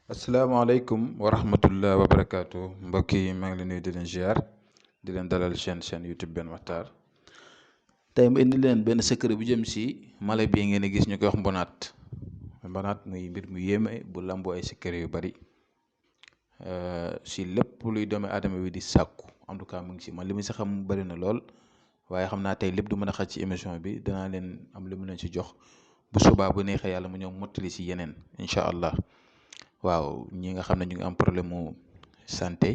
asalaamaaleykum wa rahmatullah wa barakaatu mbokk yi maa ngi leen nuyu di leen ziar di leen dalal chaîne YouTube Ben Makhtar. tey ma indi leen benn secret bu jëm si mala bii ngeen di gis ñu koy wax mbonaat. mbonaat muy mbir mu yéeme bu lamboo ay secret yu bari si lépp luy doomi aadama wi di sàkku en tout cas mu ngi si man li ma si xam bari na lool waaye xam naa tey lépp du mën a xaj ci émission bi danaa leen am lu mu leen si jox bu subaa bu neexee yàlla mu ñëw mottali si yeneen incha allah. waaw ñi nga xam ne ñu ngi am problème mu santé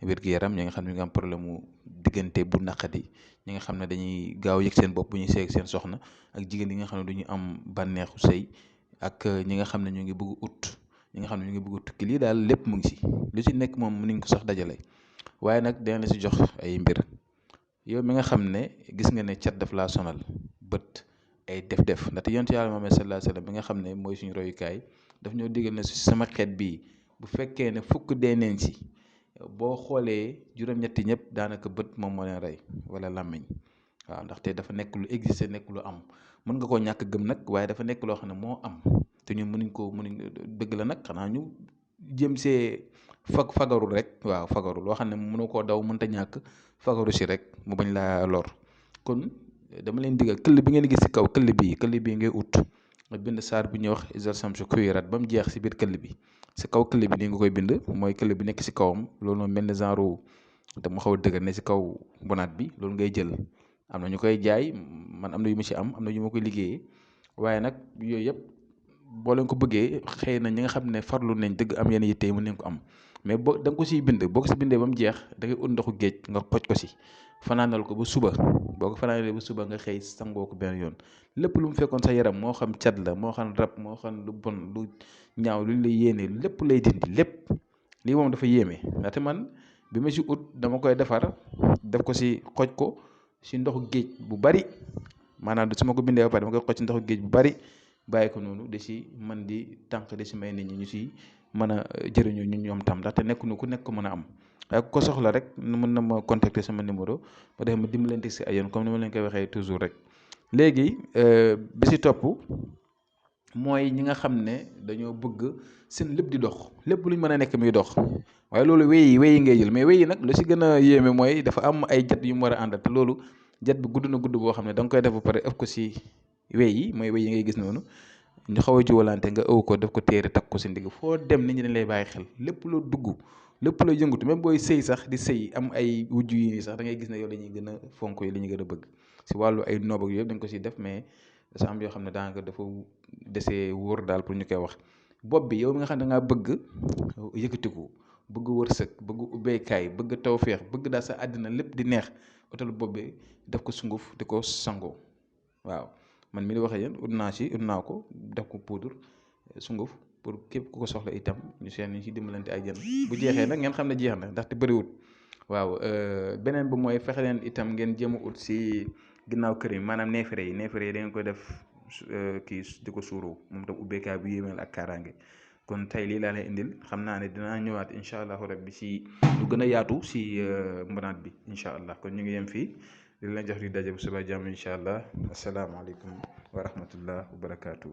wér-gu-yaram ñi nga xam ne ñu ngi am problème mu diggante bu naqadi ñi nga xam ne dañuy gaaw yëg seen bopp bu ñuy seeg seen soxna ak jigéen yi nga xam ne du ñu am bànneexu sëy ak ñi nga xam ne ñu ngi bëgg ut ñi nga xam ne ñu ngi bëgg tukki lii daal lépp mu ngi si lu si nekk moom mënuñ ko sax dajale waaye nag dina la si jox ay mbir yow mi nga xam ne gis nga ne cat daf laa sonal bët ay def-def ndaxte yonent yàlla Muhammad sallallahu alayhi wa sallam bi nga xam ne mooy suñu royukaay daf ñoo digal ne si sama xeet bii bu fekkee ne fukk dee neen si boo xoolee juróom-ñetti ñëpp daanaka bët moom moo leen rey wala làmmiñ waaw ndaxte dafa nekk lu existé nekk lu am mën nga koo ñàkk gëm nag waaye dafa nekk loo xam ne moo am te ñun mënuñ dëgg la nag xanaa ñu jëm see fagaru rek waaw fagaru loo xam ne mënu koo daw mënta ñàkk fagaru si rek mu bañ laa lor kon dama leen digal këll bi ngeen gis si kaw këll bii ngay ut nga bind saar bi ñuy wax isal samsu kuwirat ba mu jeex si biir këll bi si kaw këll bi nii nga koy bind mooy këll bi nekk si kawam loolu noonu mel ne genre te mu xaw a dëgër ne si kaw bonaat bi loolu ngay jël am na ñu koy jaay man am na yu ma si am na yu ma koy liggéeyee waaye nag yooyu yëpp boo leen ko bëggee xëy na ñi nga xam ne farlu nañ dëgg am yenn yitte yi mën nañ ko am mais da nga ko siy bind boo ko si bindee ba mu jeex da ngay ut ndoxu géej nga xoj ko si fanaanal ko ba suba boo ko fanaanalee ba suba nga xëy sangoo ko benn yoon lépp lu mu fekkoon sa yaram moo xam cat la moo xam rab moo xam lu bon lu ñaaw lu ñu lay yéene lépp lay dindi lépp lii moom dafa yéeme ndaxte man bi ma si ut dama koy defar def ko si xoj ko si ndoxu géej bu bari maanaam su ma ko bindee ba pare dama koy xoj si ndoxu géej bu bari bàyyi ko noonu da si man di tànk da si may nit ñi ñu si mën a jëriñoo ñun ñoom tam ndaxte nekkuñu ku nekk ko mën a am waaye ku ko soxla rek mën na ma contacter sama numéro ba def ma dimbalante si ay yoon comme ni ma leen koy waxee toujours rek léegi bi si topp mooy ñi nga xam ne dañoo bëgg seen lépp di dox lépp luñ mën a nekk muy dox waaye loolu wéy yi ngay jël mais wéy yi nag lu si gën a yéeme mooy dafa am ay jat yu mu war a àndal te loolu jat bi gudd na gudd boo xam ne da nga koy def ba pare ëpp ko si wéy yi mooy wéy yi ngay gis noonu ñu xaw a jiwalante nga ëw ko def ko téere takk ko si ndigg foo dem nit ñi dañ lay bàyyi xel lépp loo dugg lépp loo yëngatu même booy sëy sax di sëy am ay wujju yi nii sax da ngay gis ne yow la ñuy gën a fonk yi la ñuy gën a bëgg si wàllu ay noob ak yooyu dañ ko siy def mais dafa am yoo xam ne daanaka dafa desee wóor daal pour ñu koy wax bopp bi yow mi nga xam ne da ngaa bëgg yëkkatiku bëgg wërsëg bëgg ubbeekaay bëgg tawféex bëgg daal sa àddina lépp di neex otal bopp bi def ko sunguf di ko sangoo waaw man mi di waxee yéen ut naa ko def ko poudre sunguf pour képp ku ko soxla itam ñu seen ñu si dimbalante ay jën bu jeexee nag ngeen xam ne jeex na ndaxte bëriwut waaw beneen bi mooy fexe leen itam ngeen jéem a ut si ginnaaw kër yi maanaam neefere yi da ngeen koy def kii di ko suuru moom tam ubbeekaay bu yéemeel ak kaaraange kon tey lii laa lay indil xam naa ne dinaa ñëwaat incha allahu rabbi si lu gën a yaatu si mbonaat bi incha allah kon ñu ngi yem fii di leen jox di daje bu suba jàmm incha allah asalaamaaleykum wa rahmatullah wa barakaatu.